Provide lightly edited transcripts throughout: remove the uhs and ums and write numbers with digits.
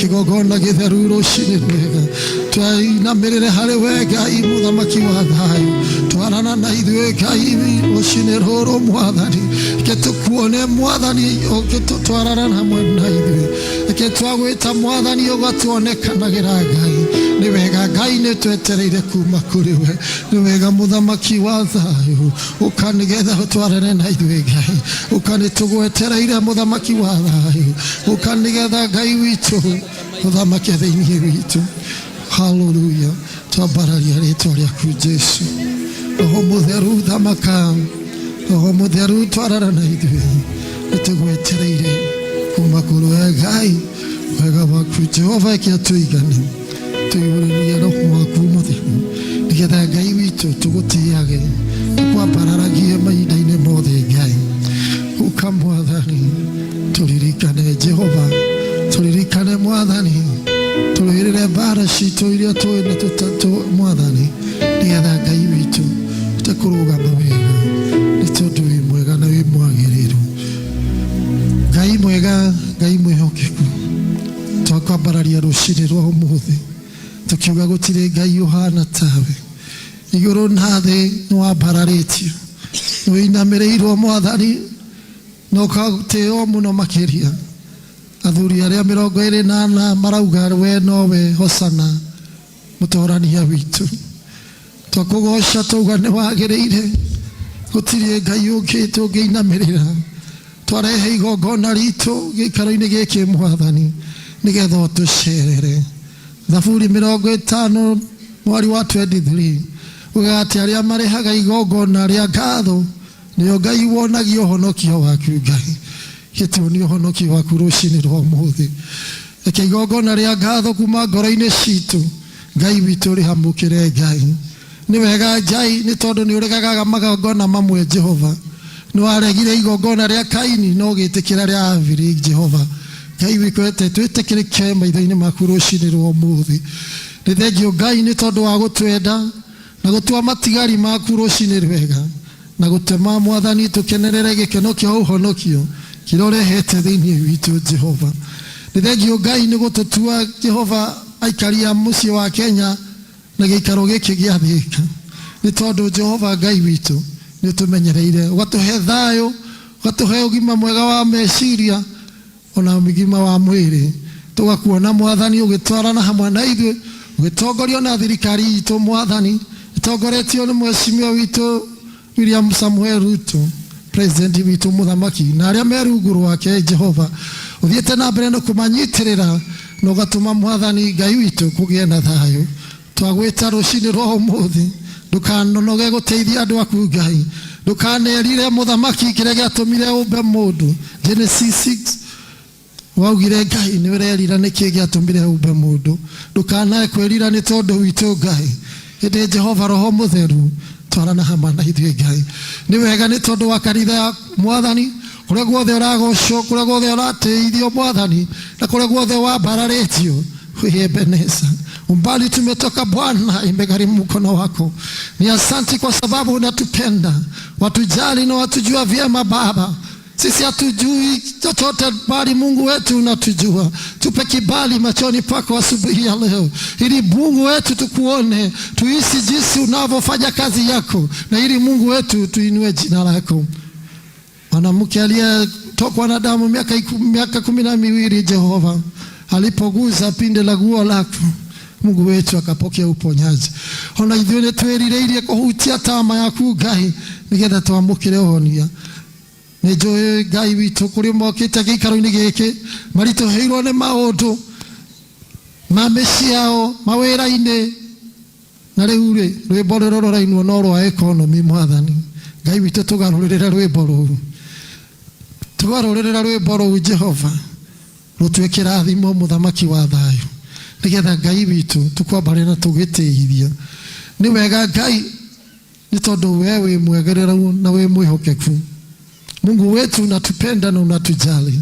Kĩgongona gĩtheru rũcinĩ rwega, twainamĩrĩre harĩ we Ngai mũthamaki wa thayũ. Twarana na ithuĩ Ngai rũcinĩ rũrũ Mwathani, reke tũkuone Mwathani ũgĩtũtwarana hamwe na ithuĩ. Reke twagwĩta Mwathani ũgatuonekanagĩra Ngai. Nĩ wega Ngai, nĩ twetereire kuma kũrĩ we. Nĩ wega mũthamaki wa thayũ, ũka nĩgetha ũtwarane na ithuĩ Ngai. Ũka, nĩ tũgwetereire mũthamaki wa thayũ. Ũka nĩgetha Ngai witũ ũthamake thĩinĩ witũ. Haleluya, twambararia rĩtwa rĩaku Jesu. Roho Mũtheru thamaka, Roho Mũtheru twarana na ithuĩ. Nĩ tũgwetereire kuma kũrĩ we Ngai. Wega waku Jehova eke atũigane, tũihũrĩrie Roho waku Mũtheru nĩgetha Ngai witũ tũgũtĩage, tũkwambararagie mahinda-inĩ mothe Ngai. Ũka Mwathani, tũririkane Jehova, tũririkane Mwathani, tũrũĩrĩre mbara citũ iria tũĩ na tũtatũ Mwathani, nĩgetha Ngai witũ ũte kũrũgama wega, nĩ tondũ wĩ mwega na wĩ mwagĩrĩru. Ngai mwega, Ngai mwĩhokeku, twakwambararia rũcinĩ rwa ũmũthĩ tũkiuga gũtirĩ Ngai ũhana tawe. Igũrũ na thĩ nĩ wambararĩtio, nĩ wĩinamĩrĩirwo Mwathani, na ũgatĩo mũno makĩria. Athuri arĩa 24 marauga we nowe Hosana mũtorania witũ. Twakũgoca twauga nĩ wagĩrĩire, gũtirĩ Ngai ũngĩ tũngĩinamĩrĩra. Twarehe igongona ritũ gĩikaro-inĩ gĩkĩ Mwathani, nĩgetha ũtũcerere. Thaburi 50 mwari wa 23 ugaga atĩ arĩa marehaga igongona rĩa ngatho nĩo Ngai wonagia ũhonokio waku. Ngai gĩtuonie ũhonokio waku rũcinĩ rwa ũmũthĩ. Reke igongona rĩa ngatho kuma ngoro-inĩ citũ Ngai witũ rĩhamũkĩre Ngai. Nĩ wega Ngai, nĩ tondũ nĩ ũregaga magongona mamwe Jehova. Nĩ waregire igongona rĩa Kaini no ũgĩtĩkĩra rĩa Habili Jehova. Ngai witũ twĩtĩkĩrĩke maitho-inĩ maku rũcinĩ rwa ũmũthĩ. Nĩ thengio Ngai nĩ tondũ wa gũtwenda na gũtua matigari maku rũcinĩ rwega, na gũtũma Mwathani tũkenerere gĩkeno kĩa ũhonokio kĩrĩa ũrehete thĩinĩ witũ Jehova. Nĩ thengio Ngai nĩ gũtũtua Jehova aikari a mũciĩ wa Kenya na gĩikaro gĩkĩ gĩa Thika, nĩ tondũ Jehova Ngai witũ nĩ ũtũmenyereire, ũgatũhe thayũ, ũgatũhe ũgima mwega wa meciria ona ũgima wa mwĩrĩ. Tũgakuona Mwathani ũgĩtwarana hamwe na ithuĩ, ũgĩtongorio na thirikari itũ Mwathani, ĩtongoretio nĩ mheshimiwa witũ William Samuel Ruto, president witũ mũthamaki, na arĩa me rungu rwake Jehova, ũthiĩte na mbere na kũmanyitĩrĩra na ũgatũma Mwathani Ngai witũ kũgĩe na thayũ. Twagwĩta rũcinĩ rwa ũmũthĩ, ndũkanonoge gũteithia andũ aku Ngai. Ndũkanerire mũthamaki kĩrĩa gĩatũmire ũmbe mũndũ. Genesis 6 waugire Ngai nĩ ũrerira nĩkĩ gĩatũmire ũmbe mũndũ. Ndũkanae kwĩrira nĩ tondũ witũ Ngai, ĩndĩ Jehova Roho Mũtheru twarana hamwe na ithuĩ Ngai. Nĩ wega nĩ tondũ wa kanitha ya Mwathani, kũrĩa guothe ũragocwo, kũrĩa guothe ũratĩithio Mwathani, na kũrĩa guothe wambararĩtio. Ebeneza, umbali tumetoka Bwana, imegharimu mkono wako. Ni asanti kwa sababu unatupenda, watujali na watujua vyema Baba. Sisi hatujui chochote, bali Mungu wetu unatujua. Tupe kibali machoni pako asubuhi ya leo, ili Mungu wetu tukuone, tuishi jinsi unavyofanya kazi yako, na ili Mungu wetu tuinue jina lako. Mwanamke aliyetokwa na damu miaka 12, Jehova alipoguza pinde la guo lako, Mungu wetu akapokea uponyaji. Ona ithuĩ nĩ twĩrirĩirie kũhutia tama yaku Ngai, nĩgetha twamũkĩre ũhonia. Nĩ njũĩ Ngai witũ kũrĩ mokĩte gĩikaro-inĩ gĩkĩ maritũhĩirwo nĩ maũndũ ma mĩciĩ yao, mawĩra-inĩ, na rĩu rĩ rwĩmbo rũrũ rũrainwo no rwa economy. Mwathani Ngai witũ, tũgarũrĩrĩre rwĩmbo rũu, tũgarũrĩrĩre rwĩmbo rũu Jehova, rũtuĩke kĩrathimo mũthamaki wa thayũ, nĩgetha Ngai witũ tũkwambare na tũgĩtĩithia. Nĩ wega Ngai, nĩ tondũ we wĩ mwegereru na wĩ mwĩhokeku. Mungu wetu unatupenda na unatujali.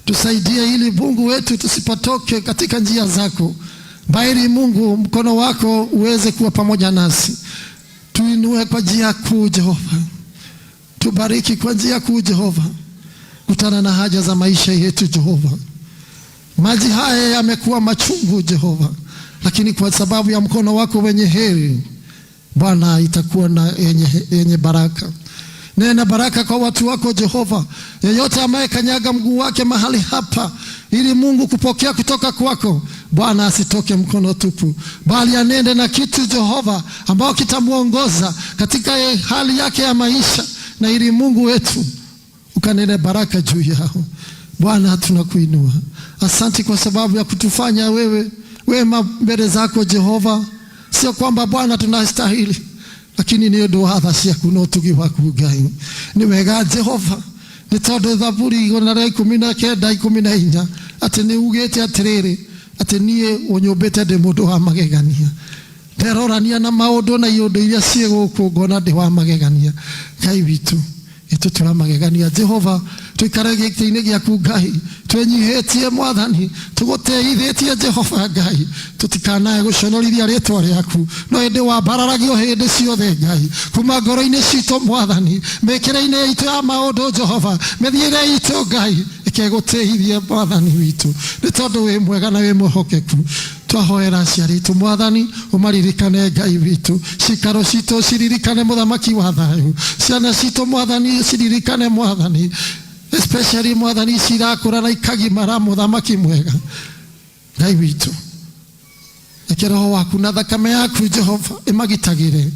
Tusaidie ili Mungu wetu tusipotoke katika njia zako, bali Mungu mkono wako uweze kuwa pamoja nasi. Tuinue kwa njia kuu Jehova, tubariki kwa njia kuu Jehova. Kutana na haja za maisha yetu Jehova. Maji haya yamekuwa machungu Jehova, lakini kwa sababu ya mkono wako wenye heri Bwana, itakuwa na yenye baraka. Nena baraka kwa watu wako Jehova, yeyote ambaye kanyaga mguu wake mahali hapa, ili Mungu kupokea kutoka kwako Bwana, asitoke mkono tupu, bali anende na kitu Jehova, ambao kitamwongoza katika hali yake ya maisha, na ili Mungu wetu ukanene baraka juu yao. Bwana, tunakuinua. Asante kwa sababu ya kutufanya wewe wema mbele zako Jehova. Sio kwamba Bwana tunastahili, lakini nĩ ũndũ wa tha ciaku na ũtugi waku Ngai. Nĩ wega Jehova, nĩ tondũ Thaburi 119:14 atĩ nĩ ugĩte atĩrĩrĩ, atĩ niĩ ũnyũmbĩte ndĩ mũndũ wa magegania. Nderorania na maũndũ na iũndũ iria ciĩ gũkũ ngona ndĩ wa magegania. Ngai witũ, ĩtũtũra magegania Jehova, tuikare gĩtĩ-inĩ gĩaku Ngai, twĩnyihĩtie Mwathani, tũgũtĩithĩtie Jehova Ngai, tũtikanae gũconorithia rĩtwa rĩaku, no ĩndĩ wambararagio hĩndĩ ciothe Ngai, kuma ngoro-inĩ citũ Mwathani, mĩkĩre-inĩ itũ ya maũndũ Jehova, mĩthiĩre itũ Ngai, ĩkegũtĩithie Mwathani witũ, nĩ tondũ wĩ mwega na wĩ mwĩhokeku. Twahoera aciari aitũ Mwathani, ũmaririkane Ngai witũ, cikaro citũ ciririkane mũthamaki wa thayũ, ciana citũ Mwathani ciririkane Mwathani, especially Mwathani cirakũra na ikagimara mũthamaki mwega Ngai witũ. Reke roho waku na thakame yaku Jehova ĩmagitagĩre,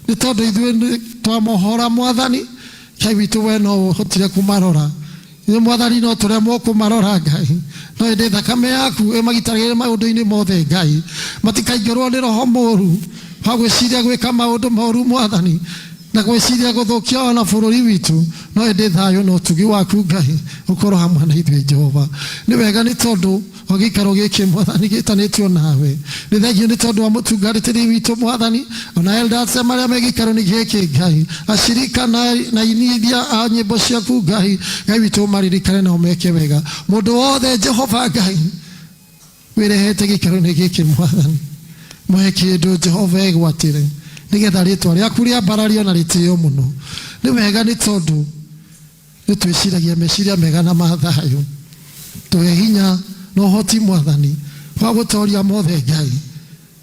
nĩ tondũ ithuĩ twamohora Mwathani Ngai witũ, we no ũhotire kũmarora. Nĩ Mwathani no tũremwo kũmarora Ngai, no ĩndĩ thakame yaku ĩmagitagĩre maũndũ-inĩ mothe Ngai, matikaingĩrwo nĩ roho mũru wa gwĩciria gwĩka maũndũ moru Mwathani, na gwĩciria gũthũkia ona bũrũri witũ, no ĩndĩ thayũ na ũtugi waku Ngai ũkorwo hamwe na ithuĩ Jehova. Nĩ wega nĩ tondũ wa gĩikaro gĩkĩ Mwathani gĩtanĩtio nawe. Nĩ thengiũ nĩ tondũ wa mũtungatĩri witũ Mwathani, ona elders marĩa me gĩikaro-inĩ gĩkĩ Ngai, acirika na inithia a nyĩmbo ciaku Ngai, Ngai witũ ũmaririkane na ũmeke wega. Mũndũ wothe Jehova Ngai wĩrehete gĩikaro-inĩ gĩkĩ Mwathani, mũhe kĩndũ Jehova egwatĩre, nĩgetha rĩtwa rĩaku rĩambarario na rĩtĩo mũno. Nĩ wega nĩ tondũ nĩ twĩciragia meciria mega na ma thayũ. Tũhe hinya na ũhoti Mwathani wa gũtoria mothe Ngai,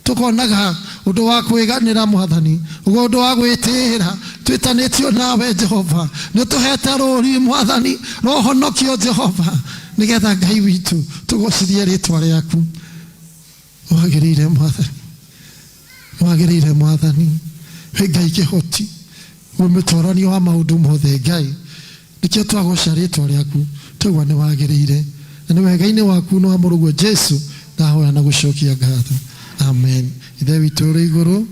tũkonaga ũndũ wa kwĩganĩra Mwathani, ũndũ wa gwĩtĩĩra twĩtanĩtio nawe Jehova. Nĩ ũtũhete rũri Mwathani na ũhonokio Jehova, nĩgetha Ngai witũ tũgocithie rĩtwa rĩaku. Wagĩrĩire Mwathani, wagĩrĩire Mwathani, wĩ Ngai kĩhoti, wĩ mũtorania wa maũndũ mothe Ngai, nĩkĩo twagoca rĩtwa rĩaku, twaigua nĩ wagĩrĩire, na nĩ wega-inĩ waku na wa mũrũguo Jesu ndahoya na gũcokia ngatho. Amen. Ithe witũ ũrĩ igũrũ,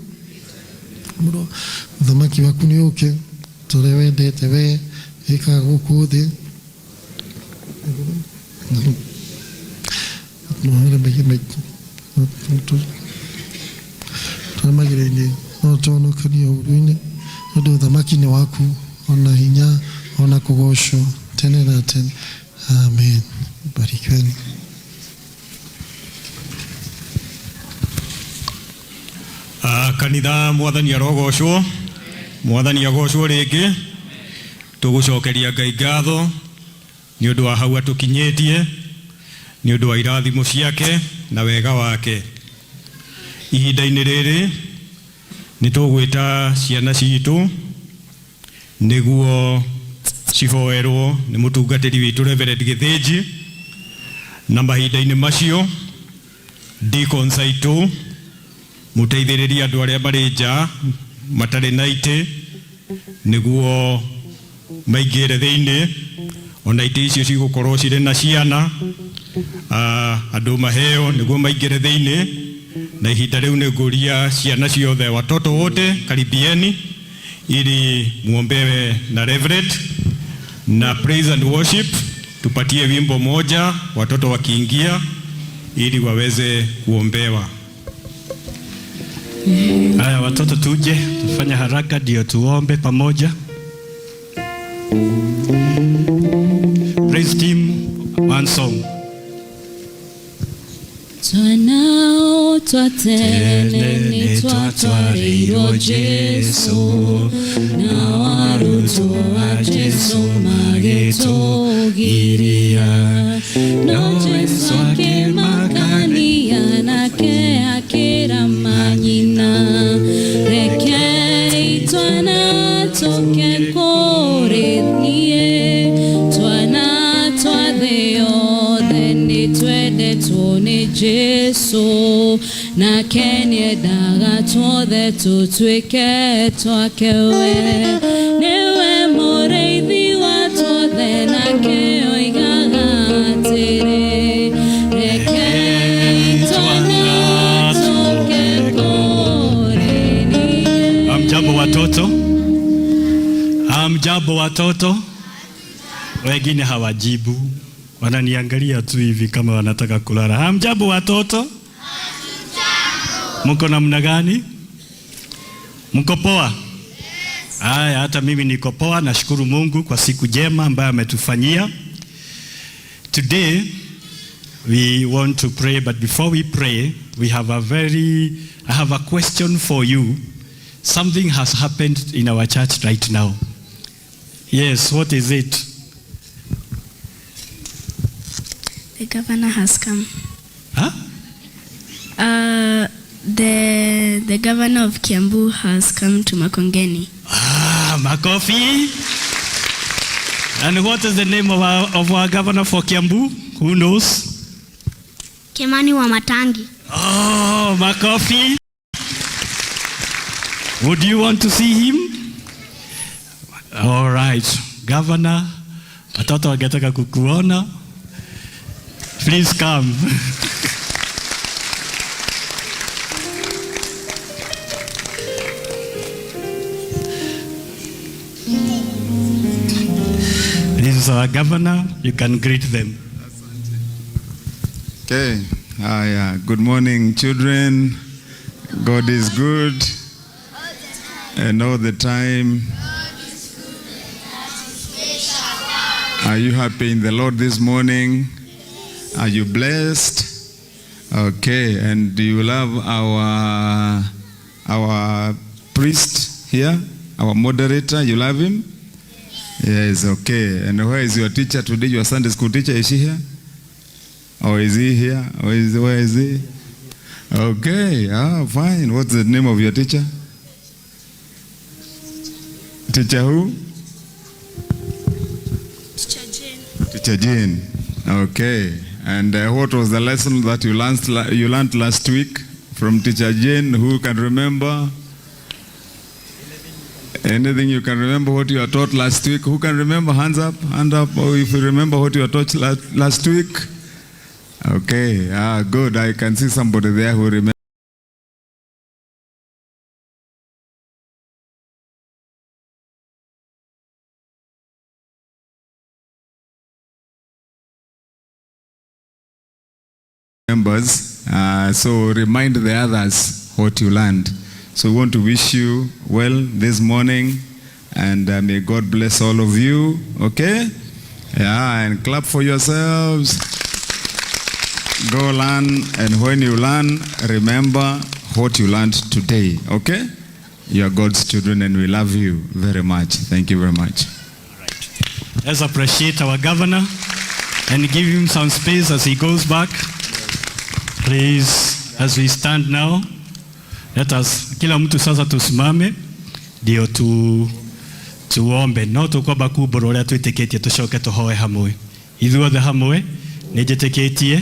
ũthamaki waku nĩ ũke, ta ũrĩa wendete we ĩkaga gũkũ thĩ. Tũremagĩrĩirie no tũhonokanie ũũru-inĩ, nĩ ũndũ ũthamaki nĩ waku, ona hinya, ona kũgocwo tene na tene. Amen. Barikiweni. Kanitha Mwathani arogocwo, Mwathani agocwo rĩngĩ. Tũgũcokeria Ngai ngatho nĩ ũndũ wa hau atũkinyĩtie, nĩ ũndũ wa irathimo ciake na wega wake. Ihinda-inĩ rĩrĩ nĩ tũgwĩta ciana citũ nĩguo cihoerwo nĩ mũtungatĩri witũ Reverend Gĩthĩnji, na mahinda-inĩ macio deacons aitũ mũteithĩrĩrie andũ arĩa marĩ nja matarĩ na itĩ nĩguo maingĩre thĩinĩ, ona itĩ icio cigũkorwo cirĩ na ciana, andũ maheo nĩguo maingĩre thĩinĩ. Na ihinda rĩu nĩ ngũria ciana ciothe, watoto wote karibieni ili muombewe na Reverend na praise and worship. Tupatie wimbo moja watoto wakiingia ili waweze kuombewa. Haya watoto, tuje tufanye haraka ndio tuombe pamoja. Praise team, one song. Twanao twatene nĩ twatwarĩirwo Jesũ, na arutwo a Jesũ magĩtũgiria. No Jesu akĩmakania nake akĩra manyina, rekei twana tũke kũrĩ niĩ, twana twa thĩ yothe nĩtwendetwo nĩ Jesu, nake nĩendaga tuothe tũtuĩke twake we. Nĩwe mũrĩithi wa tuothe, nake oigaga atĩrĩ, rekei twana tũke kũrĩ niĩ. Hamjambo watoto, hamjambo watoto. Wengine hawajibu, wananiangalia tu hivi kama wanataka kulala. Hamjambo watoto, mko namna gani? Mko poa? Haya, hata mimi niko poa. Nashukuru Mungu kwa siku njema ambayo ametufanyia. Today we want to pray, but before we pray, we have a very I have a question for you. Something has happened in our church right now. Yes, what is it? The governor has come. Huh? The governor of Kiambu has come to Makongeni. Ah, makofi. And what is the name of our governor for Kiambu? Who knows? Kimani Wamatangi. Oh, makofi. Would you want to see him? All right. Governor, watoto wangetaka kukuona. Please come. This is our governor. You can greet them. Okay. Hi, good morning, children. God is good and all the time. Are you happy in the Lord this morning? Are you blessed? Okay, and do you love our priest here, our moderator? You love him? Yes, okay. And where is your teacher today? Your Sunday school teacher, is she here? Or is he here? Or where is he? Okay, ah, fine. What's the name of your teacher? Teacher who? Teacher Jane. Teacher Jane. Okay. And what was the lesson that you learned last week from Teacher Jane? Who can remember? Anything you can remember what you were taught last week? Who can remember? Hands up, hand up. Or if you remember what you were taught last week. Okay, ah, good. I can see somebody there who remembers. Members, so remind the others what you learned. So we want to wish you well this morning, and may God bless all of you. Okay? Yeah, and clap for yourselves. Go learn, and when you learn, remember what you learned today. Okay? You are God's children, and we love you very much. Thank you very much. Let's appreciate our governor and give him some space as he goes back. Please, as we stand now, let us, kila mtu sasa tusimame ndio tuombe. No tukwamba kumbũra ũrĩa twĩtĩkĩtie, tũcoke tũhoe hamwe ithuothe hamwe. Nĩ njĩtĩkĩtie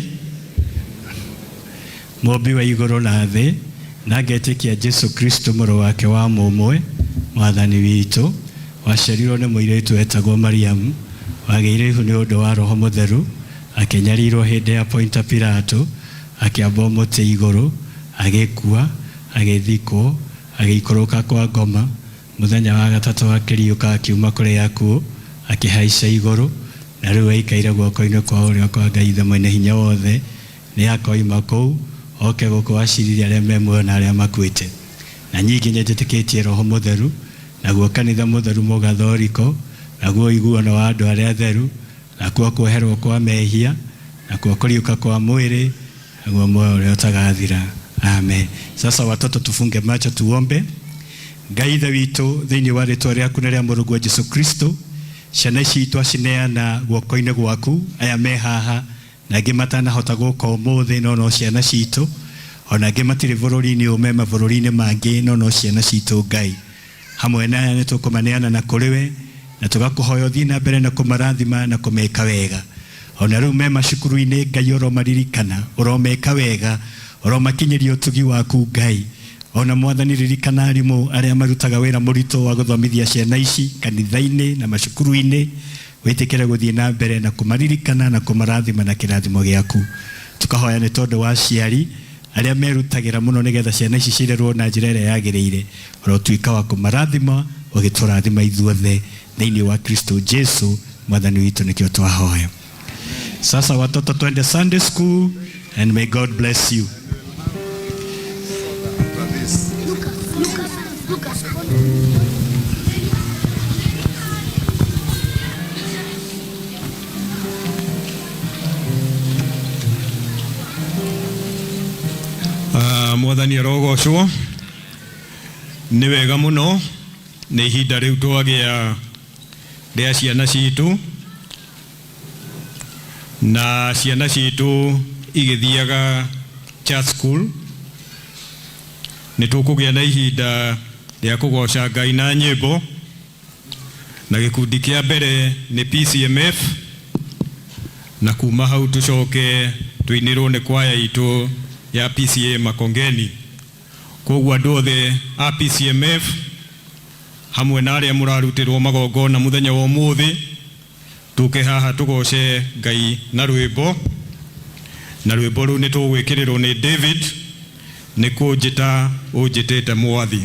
mũmbi wa igũrũ na thĩ, na ngetĩkia Jesu Kristo, mũrũ wake wa mũmwe, mwathani witũ, waciarirwo nĩ mũirĩtu wetagwo Mariamu, wagĩire ihu nĩ ũndũ wa Roho Mũtheru, akĩnyarirwo hĩndĩ ya Ponta Pilato, akĩambwo mũtĩ igũrũ, agĩkua, agĩthikwo, agĩikũrũka kwa ngoma, mũthenya wa gatatũ akĩriũka akiuma kũrĩ akuũ, akĩhaica igũrũ, na rĩu aikaire guoko-inĩ kwa ũrĩo kwa Ngai Ithe mwene hinya wothe. Nĩ akoima kũu oke gũkũ acirithie arĩa me muoyo na arĩa makuĩte. Na nyingĩ nĩ njĩtĩkĩtie Roho Mũtheru, naguo kanitha mũtheru mũgathoriko, naguo ũiguano wa andũ arĩa atheru, nakuo kuoherwo kwa mehia, nakuo kũriũka kwa mwĩrĩ, naguo muoyo ũrĩa ũtagathira. Amen. Sasa watoto, tufunge macho tuombe. Ngai Ithe witũ, thĩinĩ wa rĩtwa rĩaku na rĩa mũrũguo Jesu Kristo, ciana ici twacineana guoko-inĩ gwaku. Aya me haha. Na angĩ matanahota gũka ũmũthĩ no no ciana citũ, ona angĩ matirĩ bũrũri-inĩ ũyũ me mabũrũri-inĩ mangĩ no no ciana citũ Ngai. Hamwe na aya nĩ tũkũmaneana na kũrĩ we na tũgakũhoya ũthiĩ na mbere na kũmarathima na kũmeka wega. Ona rĩu me macukuru-inĩ Ngai ũromaririkana, ũromeka wega, ũromakinyĩria ũtugi waku Ngai. Ona Mwathani ririkana arimũ arĩa marutaga wĩra mũritũ wa gũthomithia ciana ici kanitha-inĩ na macukuru-inĩ, wĩtĩkĩre gũthiĩ na mbere na kũmaririkana na kũmarathima na kĩrathimo gĩaku. Tũkahoya nĩ tondũ wa aciari arĩa merutagĩra mũno nĩgetha ciana ici cirerwo na njĩra ĩrĩa yagĩrĩire, ũrotuĩka wa kũmarathima ũgĩtũrathima ithuothe thĩinĩ wa Kristo Jesu Mwathani witũ nĩkĩo twahoya. Sasa watoto, twende Sunday school and may God bless you. Mwathani arogocwo. Nĩ wega mũno nĩ ihinda rĩu twagĩa rĩa ciana citũ, na ciana citũ igĩthiaga church school. Nĩ tũkũgĩa na ihinda rĩa kũgoca Ngai na nyĩmbo, na gĩkundi kĩa mbere nĩ PCMF, na kuma hau tũcoke tũinĩrwo nĩ kwaya itũ ya PCA Makongeni. Koguo andũ othe a PCMF hamwe na arĩa mũrarutĩrwo magongona mũthenya wa ũmũthĩ, tũke haha tũgoce Ngai na rwĩmbo, na rwĩmbo rũu nĩ tũgwĩkĩrĩrwo nĩ David, nĩ kũnjĩta ũnjĩtĩte Mwathi.